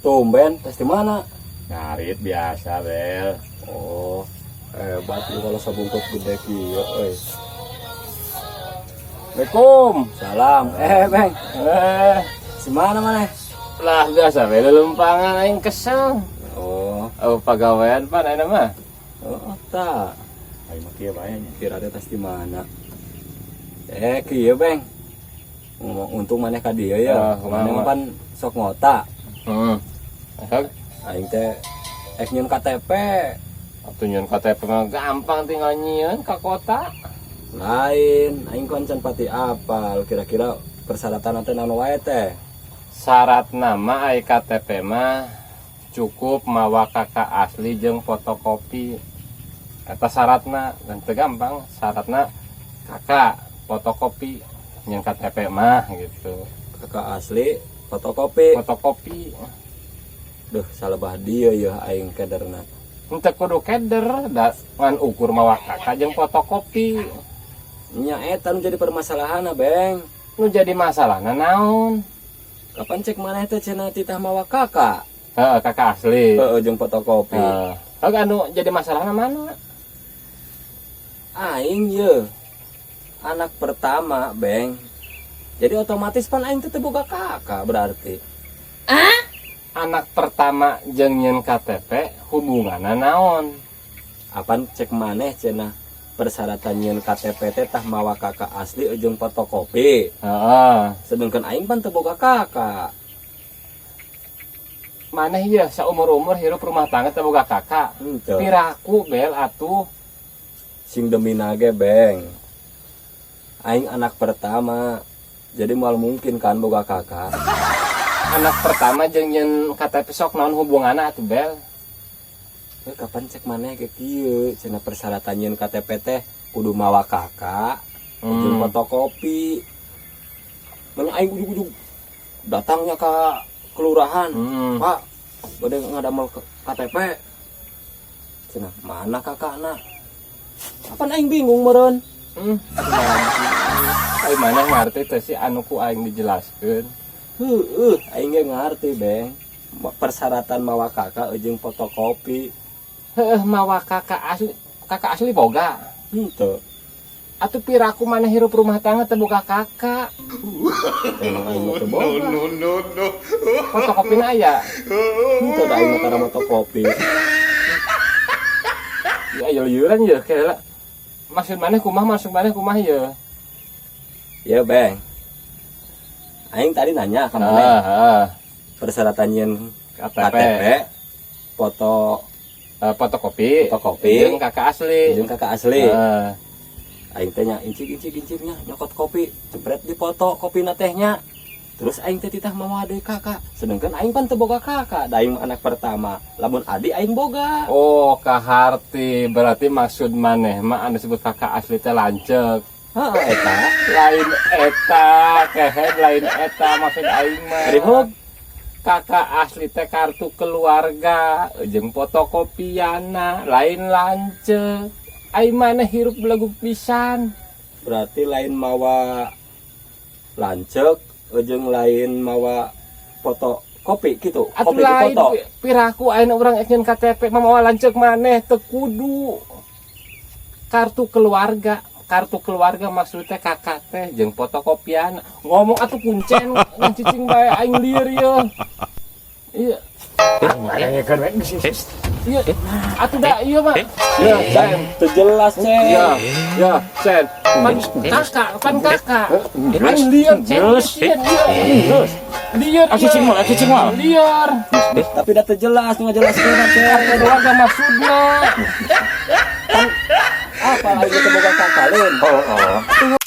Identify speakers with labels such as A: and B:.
A: Tumben, tes di mana?
B: Ngarit biasa, Bel.
A: Oh, hebat lu kalau sabungkut gede kieu euy.
B: Assalamualaikum.
A: Salam. Eh, Beng.
B: Eh,
A: Di mana maneh?
B: Lah biasa we lelumpangan, aing kesel.
A: Oh,
B: Oh, pagawean pan ayeuna mah.
A: Oh, tak.
B: Aing mah kieu bae nya.
A: Kira teh tas di mana? Eh, kieu, Beng. Ngomong untung maneh ka dieu ya.
B: Ah, kumaha,
A: Maneh mah
B: kumaha?
A: Pan sok ngota.
B: Heeh. Sok.
A: Aing teh ek nyieun KTP.
B: Atuh nyieun KTP mah gampang, tinggal nyieun ka kota.
A: Lain, aing kan can pati apal kira-kira persyaratan teh naon wae teh.
B: Syarat nama ai KTP mah cukup mawa KK asli jeung fotokopi. Eta syaratna dan teu gampang, syaratna KK, fotokopi nyieun KTP mah gitu.
A: KK asli, fotokopi.
B: Fotokopi.
A: Duh, salebah dieu ya aing kederna.
B: Henteu kudu keder, da ngan ukur mawa KK jeung fotokopi.
A: Nya eta nu jadi permasalahan, Beng.
B: Nu jadi masalahna naon?
A: Kapan cek maneh teh cenah titah mawa KK?
B: Heeh, KK asli.
A: Heeh, jeung fotokopi.
B: Heeh. Heuh, anu jadi masalahna mana?
A: Aing ye anak pertama, Beng. Jadi otomatis pan aing teh teu boga KK berarti.
B: Anak pertama jeung nyieun KTP hubunganna naon?
A: Apan cek maneh cenah persyaratan nyieun KTP teh tah mawa KK asli jeung fotokopi.
B: Heeh.
A: Sedangkan aing pan teu boga KK.
B: Maneh ieu saumur-umur hirup rumah tangga teu boga KK?
A: Henteu.
B: Piraku, Bel, atuh.
A: Sing demi nage, Beng. Aing anak pertama. Jadi moal mungkin kan boga KK.
B: Anak pertama jeung nyieun KTP sok naon hubunganna atuh, Bel?
A: Eh, kapan cek maneh ke kieu cenah persyaratan nyieun KTP teh kudu mawa KK jeung fotokopi. Mana aing ujug-ujug datangnya ke kelurahan. "Pak, bade ngadamel KTP." Cenah, "Mana KK-na?" Kapan aing bingung meureun.
B: Aing mana ngarti teh sih anu ku aing dijelaskeun?
A: Heueuh, aing ge ngarti, Beng. Persyaratan mawa KK jeung fotokopi.
B: Heuh, mawa KK asli, KK asli boga?
A: Henteu.
B: Atuh piraku mana hirup rumah tangga teu boga KK?
A: Emang aing mah teu boga.
B: Fotokopina aya?
A: Henteu, da aing mah tara fotokopi.
B: Ya ayo liuran ya kayak maksud maneh kumaha, maksud maneh kumaha ya?
A: Ya, Beng. Aing tadi nanya ke maneh persyaratan nyieun
B: KTP,
A: KTP foto
B: fotokopi,
A: fotokopi
B: jeung KK asli.
A: Jeung KK asli. Aing teh nya incik incik incik nya nyokot kopi, jepret di foto kopina teh nya. Terus aing teh titah mawa deui KK. Sedangkan aing pan teu boga KK, da aing mah anak pertama. Lamun adi aing boga.
B: Oh, kaharti. Berarti maksud maneh mah anu disebut KK asli teh lanceuk?
A: Heeh, eta.
B: Lain eta, kehed, lain eta maksud aing mah.
A: Ari hog?
B: KK asli teh kartu keluarga jeung fotokopiana, lain lanceuk. Aing maneh hirup belagu pisan.
A: Berarti lain mawa lanceuk jeung lain mawa foto kopi gitu.
B: Atuh
A: Kopi di
B: lain
A: foto.
B: Piraku ayeuna urang ek nyieun KTP mah mawa lanceuk maneh teu kudu. Kartu keluarga, kartu keluarga maksudnya KK teh jeung fotokopian. Ngomong atuh kuncen ngan cicing bae, aing lieur ye. Iya. Iya, atuh da ieu mah.
A: Ya, Cen, teu jelas, Cen.
B: Ya, ya, Sen. Pan KK, pan KK. Aing lieur, Cen. Lieur, lieur. Lieur.
C: Cicing moal, cicing moal.
B: Lieur.
A: Tapi dah teu jelas nu ngajelaskeun, Cen.
B: Kartu keluarga maksudna.
A: Apa aing teu boga KK lain?
C: Oh.